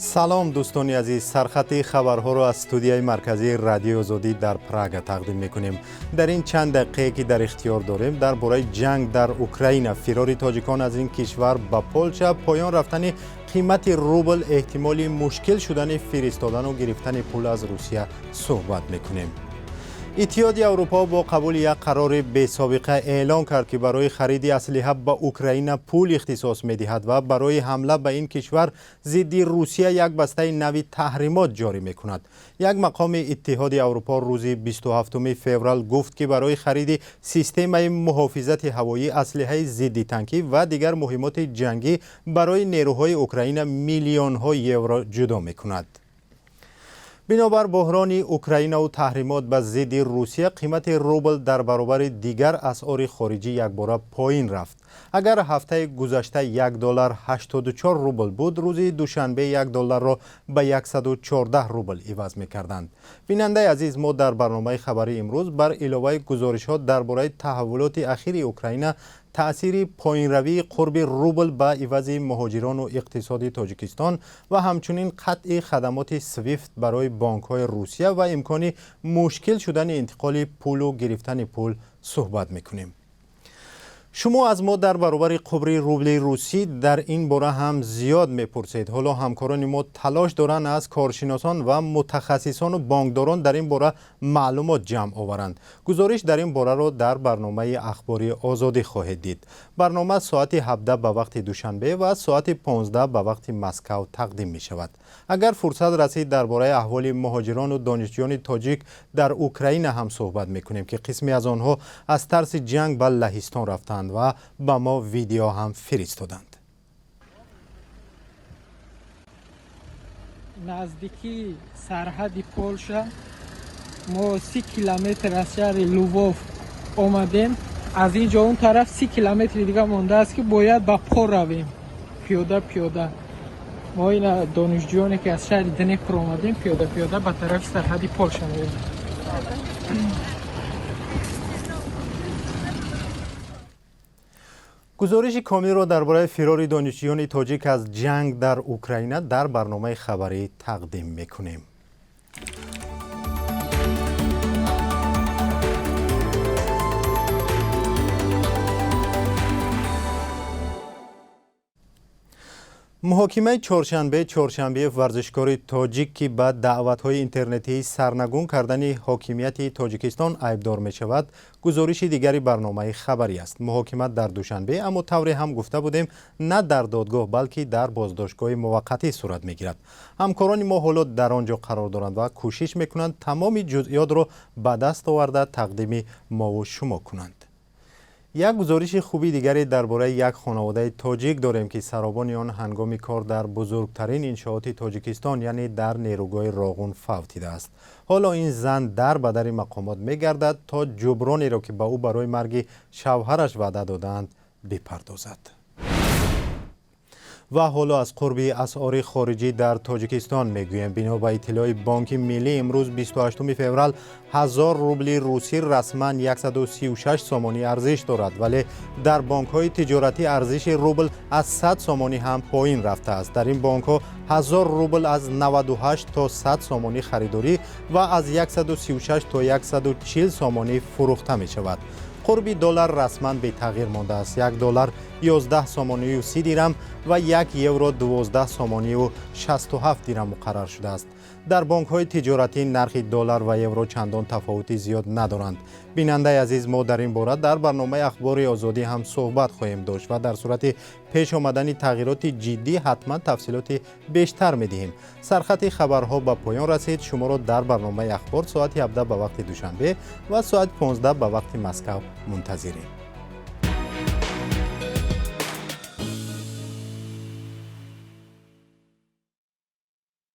Салом, дӯстони азиз. Сархати хабарҳоро аз студияи марказии Радиои Озодӣ дар Прага тақдим мекунем. Дар ин чанд дақиқае, ки дар ихтиёр дорем, дар бораи ҷанг дар Украина, фирори тоҷикон аз ин кишвар ба Полша, поён рафтани қимати рубл, эҳтимоли мушкил шудани фиристодану гирифтани пул аз Русия суҳбат мекунем. Иттиҳоди Аврупо бо қабули як қарори бесобиқа эълон кард, ки барои хариди аслиҳа ба Украина пул ихтисос медиҳад ва барои ҳамла ба ин кишвар зидди Русия як бастаи нави таҳримот ҷорӣ мекунад. Як мақоми Иттиҳоди Аврупо рӯзи 27 феврал гуфт, ки барои хариди системаи муҳофизати ҳавоӣ, аслиҳаи зидди танкӣ ва дигар муҳиммоти ҷангӣ барои нерӯҳои Украина миллионҳо евро ҷудо мекунад. Бинобар буҳрони Украинаву таҳримот ба зидди Русия, қимати рубл дар баробари дигар асъори хориҷӣ якбора поин рафт. Агар ҳафтаи гузашта 1 доллар 84 рубл буд, рӯзи душанбе 1 долларро ба 114 рубл иваз мекарданд. Бинандаи азиз, мо дар барномаи хабарии имрӯз бар иловаи гузоришҳо дар бораи таҳаввулоти ахири Украина, таъсири поинравии қурби рубл ба ивази муҳоҷирону иқтисоди Тоҷикистон ва ҳамчунин қатъи хадамоти Свифт барои бонкҳои Русия ва имкони мушкил шудани интиқоли пулу гирифтани пул суҳбат мекунем. Шумо аз мо дар баробари қурби рубли русӣ дар ин бора ҳам зиёд мепурсед. Ҳоло ҳамкорони мо талош доранд, аз коршиносон ва мутахассисону бонкдорон дар ин бора маълумот ҷамъ оваранд. Гузориш дар ин бораро дар барномаи Ахбори Озодӣ хоҳед дид. Барнома соати 17 ба вақти Душанбе ва соати 15 ба вақти Москав тақдим мешавад. Агар фурсат расид, дар бораи аҳволи муҳоҷирону донишҷӯёни тоҷик дар Украина ҳам суҳбат мекунем, ки қисме аз онҳо аз тарси ҷанг ба Лаҳистон рафтанд ва ба мо видео ҳам фиристоданд. Наздикии сарҳади Полша, мо 30 километр аз шаҳри Лувов омадем. Аз ин ҷо он тараф 30 километри дига мондааст, ки бояд ба по равем, пиёда пиёда. Мо ина донишҷӯёне, ки аз шаҳри Днепр омадем, пиёда пиёда ба тарафи сарҳади Полша мерем. Гузориши комилро дар бораи фирори донишҷӯёни тоҷик аз ҷанг дар Украина дар барномаи хабарӣ тақдим мекунем. Муҳокимаи Чоршанбе Чоршанбеев, варзишкори тоҷик, ки ба даъватҳои интернетии сарнагун кардани ҳокимияти Тоҷикистон айбдор мешавад, гузориши дигари барномаи хабарӣ аст. Муҳокима дар Душанбе, аммо тавре ҳам гуфта будем, на дар додгоҳ, балки дар боздоштгоҳи муваққатӣ сурат мегирад. Ҳамкорони мо ҳоло дар он ҷо қарор доранд ва кӯшиш мекунанд, тамоми ҷузъиётро ба даст оварда, тақдими мову шумо кунанд. Як гузориши хуби дигаре дар бораи як хонаводаи тоҷик дорем, ки саробони он ҳангоми кор дар бузургтарин иншооти Тоҷикистон, яъне дар нерӯгоҳи Роғун, фавтидааст. Ҳоло ин зан дар ба дари мақомот мегардад, то ҷубронеро, ки ба ӯ барои марги шавҳараш ваъда додаанд, бипардозад. Ва ҳоло аз қурби асъори хориҷӣ дар Тоҷикистон мегӯем. Бино ба иттилои Бонки Миллӣ, имрӯз, 28 феврал, 1000 рубли русӣ расман 136 сомонӣ арзиш дорад, вале дар бонкҳои тиҷоратӣ арзиши рубл аз 100 сомонӣ ҳам поин рафтааст. Дар ин бонкҳо 1000 рубл аз 98 то 100 сомонӣ харидорӣ ва аз 136 то 140 сомонӣ фурӯхта мешавад. Қурби доллар расман бетағйир мондааст: 1 доллар 11 сомонию 30 дирам ва 1 евро 12 сомонию 67 дирам муқаррар шудааст. Дар бонкҳои тиҷоратӣ нархи доллар ва евро чандон тафовути зиёд надоранд. Бинандаи азиз, мо дар ин бора дар барномаи Ахбори Озодӣ ҳам суҳбат хоҳем дошт ва дар сурати пеш омадани тағйироти ҷиддӣ ҳатман тафсилоти бештар медиҳем. Сархати хабарҳо ба поён расид. Шуморо дар барномаи Ахбор соати 17 ба вақти Душанбе ва соати 15 ба вақти Москав мунтазирем.